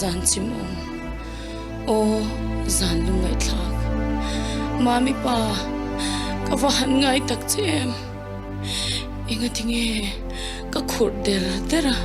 Zan chim awm. Aw zan lungngaihthlak. Mami pa, ka va han ngai tak che em. Engatinge ka khurh der der a,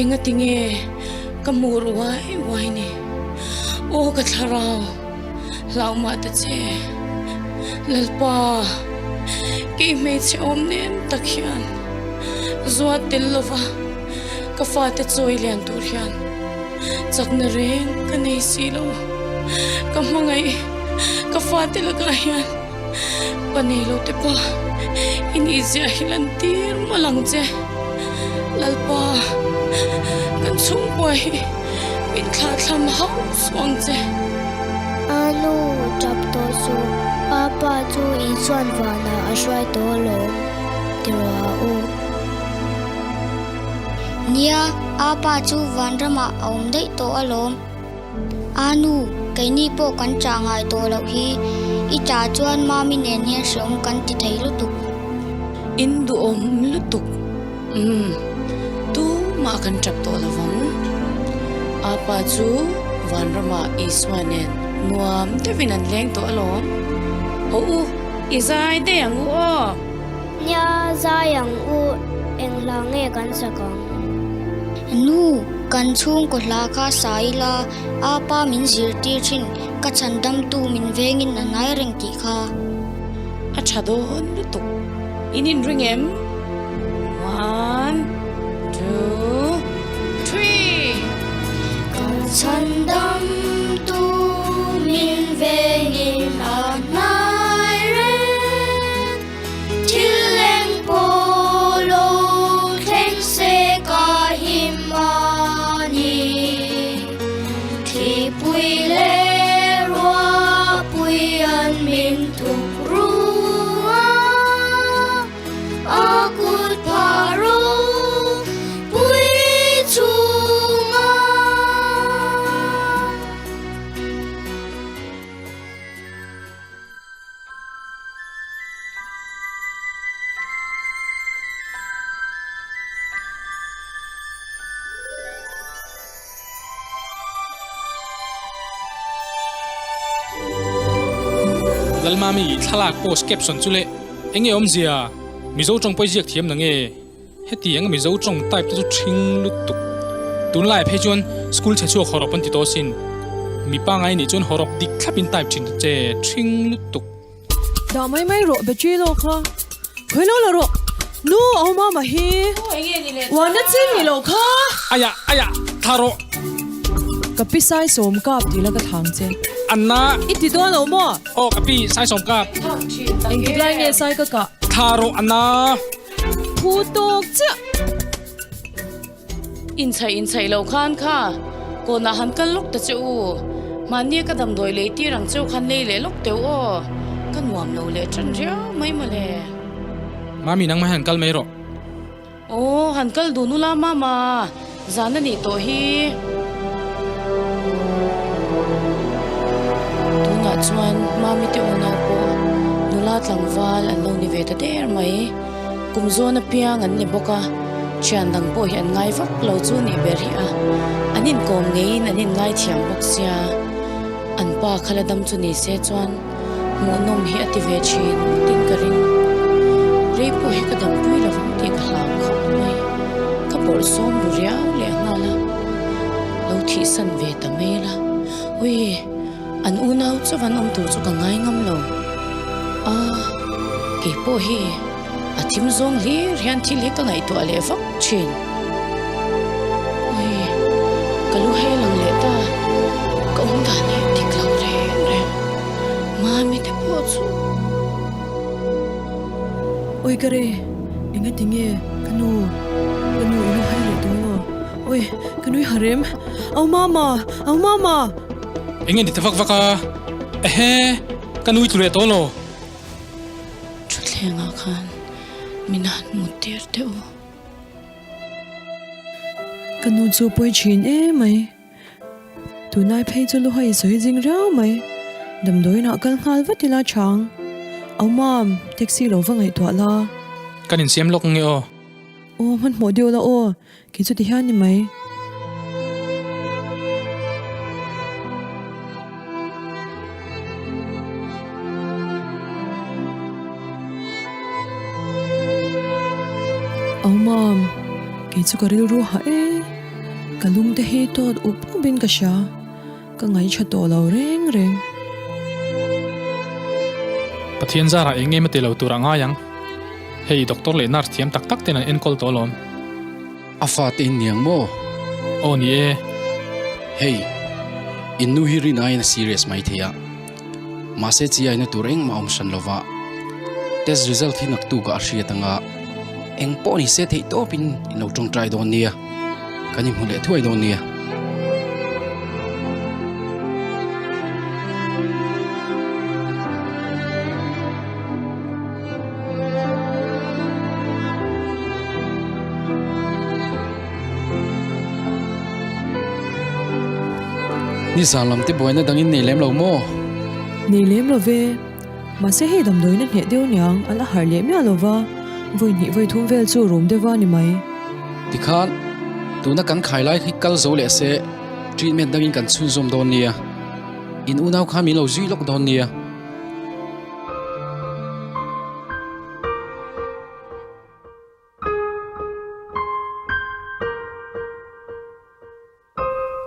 engatinge ka mur uai uai ni. Aw ka thlarau, hlau mah ta che. Lalpa, kei hmeichhe awm nem tak hian zuat tel lova ka fate chawi lian tur hian chakna reng ka nei si lo. Ka hmangaih ka fate lakah hian pa nei lo te pa i nih ziah hi lan tir mawlh ang che. Lalpa, kan chhungkua hi min thlahthlam hauh suh ang che. A nu, tap tawh suh, apa chu Isuan vanah a hruai tawh alawm, ti rawh a u. Nia, apa chu vanramah a awm daih tawh alawm. A nu, keini pawh kan chah ngai tawh loh hi, i chah chuan Mami nen hian hreawm kan ti thei lutuk. In duhawm lutuk. Umm, tumah kan tap tawh lo vang. Apa chu vanramah Isua nen nuam deuhin an leng tawh alawm. Haw u, i zai daih ang u aw. Nia, zai ang u, eng hla nge kan sak ang? Nu, kan chhungkaw hla kha sa ila, apa min zirtir thin, ka chhandamtu min vengin a hnai reng tih kha. A tha dawn lutuk, in inring em? One, two, three! Ka chhandamtu min vengin a hnai reng. Thil leng pawh lo thleng se ka him a ni. Thlipui leh ruahpui an min thuk ru a, a kut phah ropui chhunga. Lalmami thlalak post caption chu leh enge awmzia Mizo tawng pawh i ziak thiam nange heti eng Mizo tawng type te chu thing lutuk tunlai phei chuan school chhe chhuak hawrawp an ti tawh asin mipa ngai nih chuan hawrawp dik thlap in type thin ta che thing lutuk. Dah mai mai rawh battery lawk kha khawi lo la rawh nu a awm a mah hi uan na chin ni loh kha. Aya aya tha rawh. Ka pi sai sawm kap tih la ka thang che. Anna. I ti dawn lo maw? Aw ka pi sai sawm kap. Engtik lai nge sai ka kah? Tha rawh Anna. Phu tawk chiah. Inchhaih inchhaih loh khan kha kawnah han kal lawk ta che u. Mahnia ka damdawi lei tir ang cheu khan lei leh lawk teu aw. Ka nuam lo leh tan riau mai mawle. Mami nangmah hian kal mai rawh. Aw han kal dun ula mama, zan a nih tawh hi. Tunah chuan Mami te unau pawh nula tlangval an lo ni ve ta der mai. Kum zawn apiang an ni bawk a, thian dang pawh hi an ngai vak lo chu nih ber hi a, an inkawm ngeiin an inngai thiam bawk sia, an pa kha la dam chu ni se chuan hmuhnawm hi a ti ve thin tin ka ring. Rei pawh hi ka dampui lo vang tih ka hlau khawp mai, ka bawrh sawm ru riau leh nghal a, lo thihsan ve ta mai la, ui. An unau chauh an awm tur chu ka ngai ngam lo. A, kei pawh hi a thim zawng hlir hian thil hi ka ngaihtuah leh vak thin. Ui, ka lu hel ang leh ta, ka awm dan hi dik lo reng reng. Mami te pawh chu. Ui ka re, engati nge ka nu, ka nu i lu hai leh dawn aw. Ui, ka nui harem. Au mama, au mama! Eng nge ni ta vak vak a? Ehe, ka nui tlu leh tawh lo. Thutthlengah khan min han mut tir teh u. Ka nu chu pawi thin em mai. Tunlai phei chu luhai sawi zing riau mai. Damdawiinah kal nghal vat ila chang. Au mam, taxi lo va ngaihtuah la. Kan insiam lawk nge aw. Aw, hmanhmawh deuh la aw. Kei chu ti hian ni mai. Au Mam, kei chu ka rilru hah e. Ka lung te hi tawt up up in ka hria. Ka ngaihṭha tawh lo reng reng. Pathian zarah eng em a ti lo tur a ngai ang. Hei doctor leh nurse thiam tak tak ten an enkawl tawh alawm. A fate in niang maw? Aw ni e. Hei, in nu hi rin aiin a serious mai thei a. Mahse chi aina tur engmah a awm hran lova. Test result hi naktukah a hriat anga eng pawh ni se theih tawpin in lo tawngtai dawn nia. Kan inhmu leh thuai dawn nia. Nizan lam te buaina dangin nei lem lo maw? Nei lem lo ve. Mahse hei damdawiin a hneh deuh niang, a la harh leh miah lo va, vawi hnih vawi thum vel chu rum deuh a ni mai. Tikhan, tuna kan khai lai hi kal zo leh se, treatment dangin kan chhunzawm dawn nia. In unau kha min lo zui lawk dawn nia.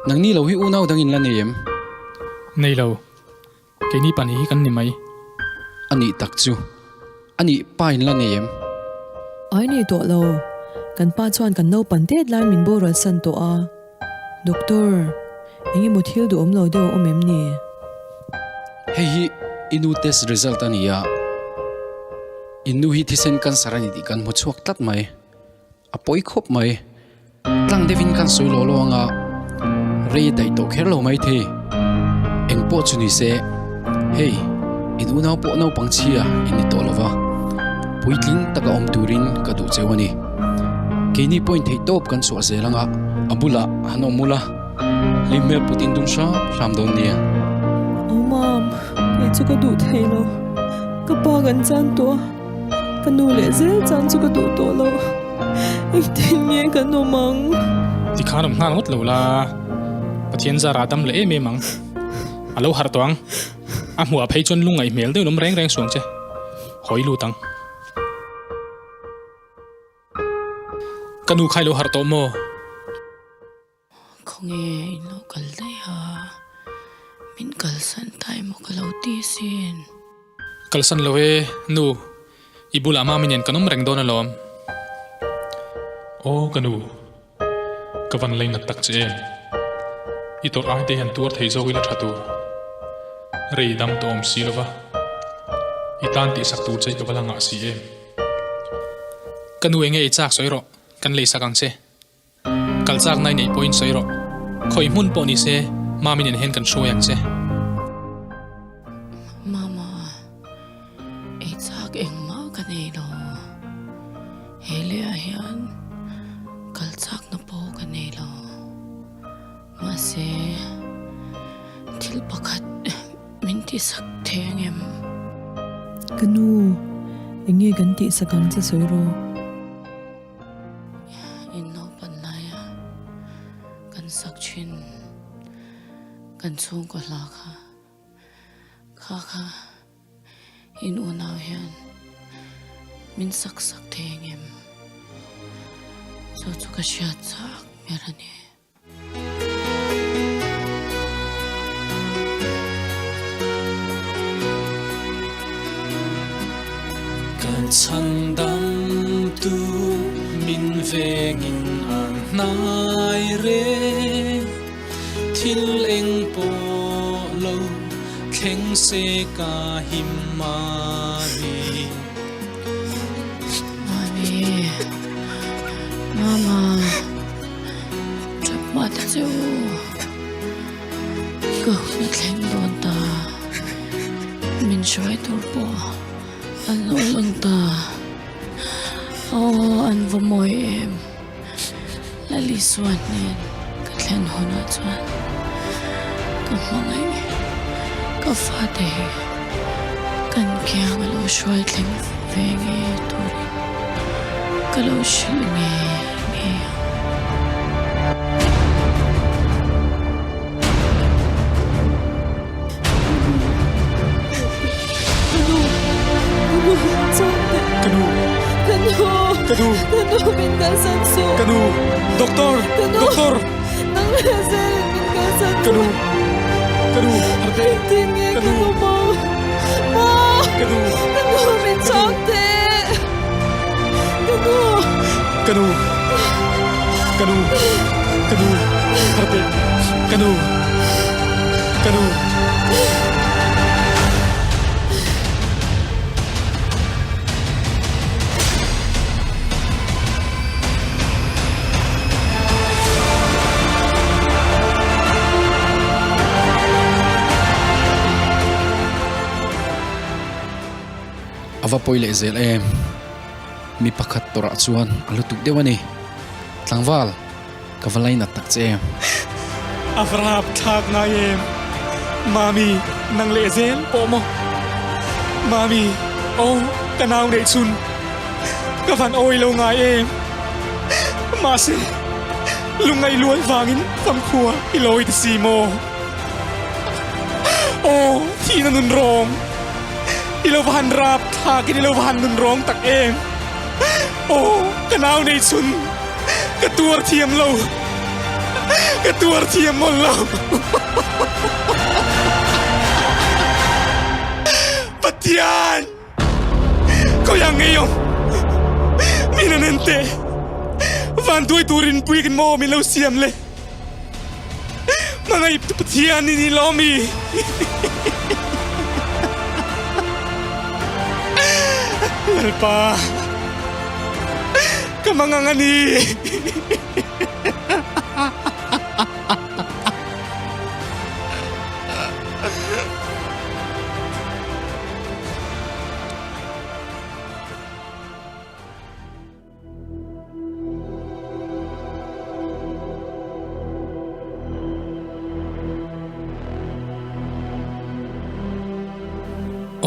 Nangni lo hi unau dangin la nei em? Nei lo. Keini pahnih hi kan ni mai. A nih tak chu. A nih pa in la nei em? Ai nei tawh lo. Kan pa chuan kan naupan tet lai min boral san tawh a. Doctor, eng emaw thil duhawm lo deuh a awm em ni? Hei hi i nu test result a ni a. I nu hi thisen cancer a ni tih kan hmu chhuak tlat mai. A pawi khawp mai. Tlang deuhin kan sawi law law anga rei a daih tawh kher lo mai thei. Eng pawh chu ni se, hei in unau pawh naupang chhia in ni tawh lova, puitling taka awm turin ka duh cheu a ni. Keini pawhin theih tawp kan chhuah zel anga a bulah han awm ula, hlim hmel put in dum hram hram dawn nia. Aw mam, kei chu ka duh thei lo. Ka pa kan chan tawh a. Ka nu leh zel chan chu ka duh tawh lo. Engtin nge kan awm ang? Tikhan awm nghal ngawt lo la, Pathian zara a dam leh em em ang. A lo harh tawh ang. A hmuh ah phei chuan lungngaih hmel deuhin awm reng reng suang che. Hawi lut ang. Ka nu kha i lo harh tawh maw? Khawnge in lo kal daih a, min kalsan ta emaw ka lo ti sin. Kalsan lo e, nu, i bulah mami nen kan awm reng dawn alawm. Aw ka nu, ka van lei nat tak che em. I tawrh ai te hian tuar thei zawk ila tha tur. Rei dam tawh awm si lova, i tan tihsak tur che i ka va la ngah si em. Ka nu enge i chak sawi rawh, kan leisak ang che. Kal chak nai neih pawhin sawi rawh. Khawi hmun pawh ni se, Mami nen hian kan hruai ang che. Mama, ei chak engmah ka nei lo. He lehah hian kal chakna pawh ka nei lo. Mahse, thil pakhat min tihsak thei angem? Ka nu, eng nge kan tihsak ang che sawi rawh. In naupan laia kan sak thin kan chhungkaw hla kha kha kha in unau hian min sak sak thei engem chu chu ka hriat chak ber a ni. Kan chhandam tu min vengin an hnai reng Thil eng pawh lo thleng se ka him mani. Mami, Mama. Tap mah ta che u. Ka hun a thleng dawn ta. Min hruai tur pawh an lo lang ta. Aw an va mawi em. Lalisua hnen ka thlen hunah chuan ka hmangaih ka fate hi kan kiang a lo hruai thleng ve ngei turin ka lo hrilh ngei ngei ang. Ka nu! Ka nu! Chawngte! Ka nu! Ka nu! Ka nu! nu! Ka nu min kalsan suh! Ka nu! Doctor! Ka nu! Doctor! Nang leh zelin min kalsan Ka nu! Ka nu! Harte! Engtin nge Ka ka nu! nu maw? Maw! Ka nu! Ka nu min chhang teh! Ka nu! Ka nu! Ka nu! Ka nu! Harte! Ka nu! Ka nu! A va pawi leh zel em? Mi pakhat tawrah chuan a lutuk deuh a ni. Tlangval, ka va lainat tak che em? A va rap thlak ngai em? Mami, nang leh zel pawh maw? Mami, aw, ka nau neih chhun. Ka van awi lo ngai em? Mahse, lungngaih luai vangin famkhua i lawi ta si maw? Aw, thihna nun rawng! I lo va han rap thlakin i lo va han nun rawng tak em? Aw, ka nau nei chhun, ka tuar thiam lo, ka tuar thiam mawlh lo. Pathian! Khawiah ngei awm? Min an en teh! Vanduai turin pui kan maw min lo siam le? Hmangaih tu Pathian i ni lo mi? Lalpa, ka mangang a ni.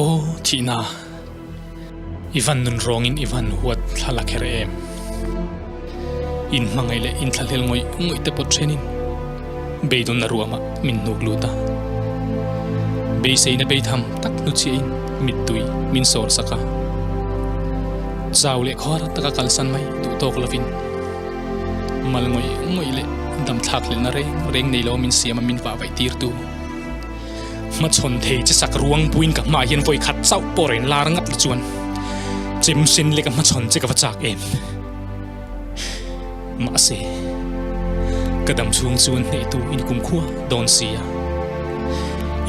Aw thihna, i van nun rawngin i van huat thla la kher em? In hmangaih leh in thlahlel ngawih ngawih te pawh thenin beidawnna ruamah min hnuk lut a. Beiseina beitham tak hnuchhiahin mittui min sawr sak a. Chau leh khawhar taka kalsan mai duh tawk lovin mal ngawih ngawih leh damthlak hlelhna reng reng nei lo min siam a min vah vaih tirtu. Hmachhawn thei che sak ruang buin ka hmaah hian vawi khat chauh pawh rawn lar ngat la chuan chemsen leh ka hmachhawn che ka va chak em. Mahse, ka dam chhung chuan hnehtu in kumkhua dawn si a.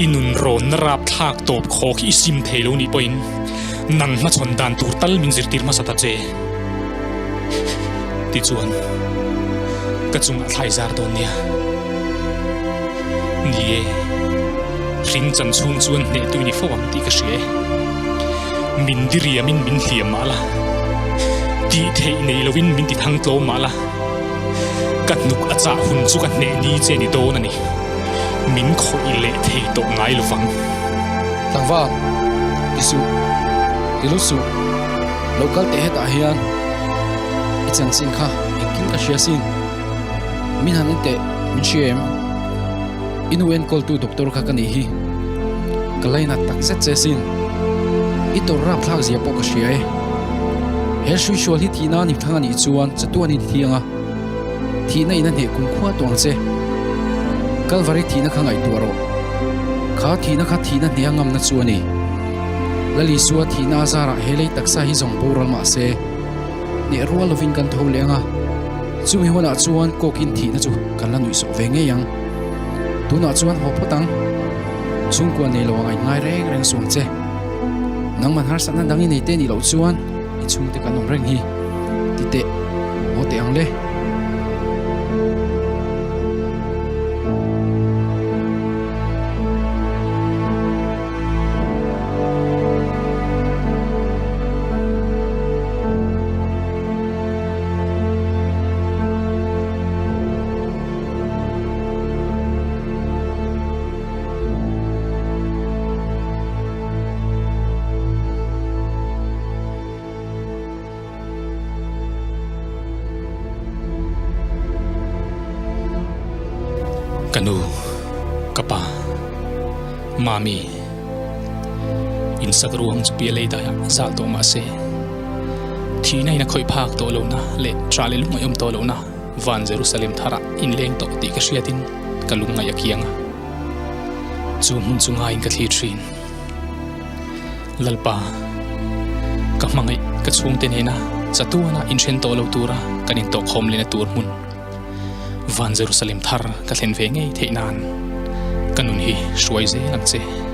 I nun rawnna rapthlak tawp khawk hi i sim thei lo nih pawhin nang hmachhawn dan tur tal min zirtir hmasa ta che. Tichuan, ka chungah thlai zar dawn nia. Ni e, hring chan chhung chuan hnehtu i ni fo ang tih ka hria e. Min diriamin min hliam mah la, tih theih nei lovin min ti thang tlawm mah la, ka hnuk a chah hun chu ka hneh ni che ni dawn a ni. Min khawih leh thei tawh ngai lovang. Tlangval, ti suh, ti lut suh. Lo kal teh hetah hian i chanchin kha engkim ka hria sin. Min han en teh, min hria em? I nu enkawltu doctor kha ka nih hi. Ka lainat tak zet che sin. I tawrh rapthlak zia pawh ka hria e. He hruihrual hi thihna a ni thang a nih chuan chatuan in thiang a, thihna in a hneh kumkhua tawh ang che. Kalvari thihna kha ngaihtuah rawh. Kha thihna kha thihna hneh a ngamna chu a ni. Lal Isua thihna a zarah he lei taksa hi zawng boral mah se, hneh rual lovin kan tho leh ang a, chumi hunah chuan kawkin thihna chu kan la nuihsawh ve ngei ang. Tunah chuan haw phawt ang. Chhungkua nei lo ang a inngai reng reng suang che. Nangman harsatna dang i nei te nih loh chuan i chhungte kan awm reng hi. Ti teh, haw teh ang le. Ka nu, ka pa, Mami, insak ruang chu pialei daiah zal tawh mah se. Thihna in a khawih phak tawh lohna leh ṭah leh lungaih awm tawh lohna van Jerusalem tharah inleng tawh tih ka hriatin ka lungngaih a kiang a. Chu hmun chu ngaiin ka thlir ṭhin. Lalpa, ka hmangaih ka chhungte nena chatuana inhren tawh lo tura kan intawhkhawm lehna tur hmun van Jerusalem thar ka thlen ve ngei theih nan ka nun hi hruai zel ang che.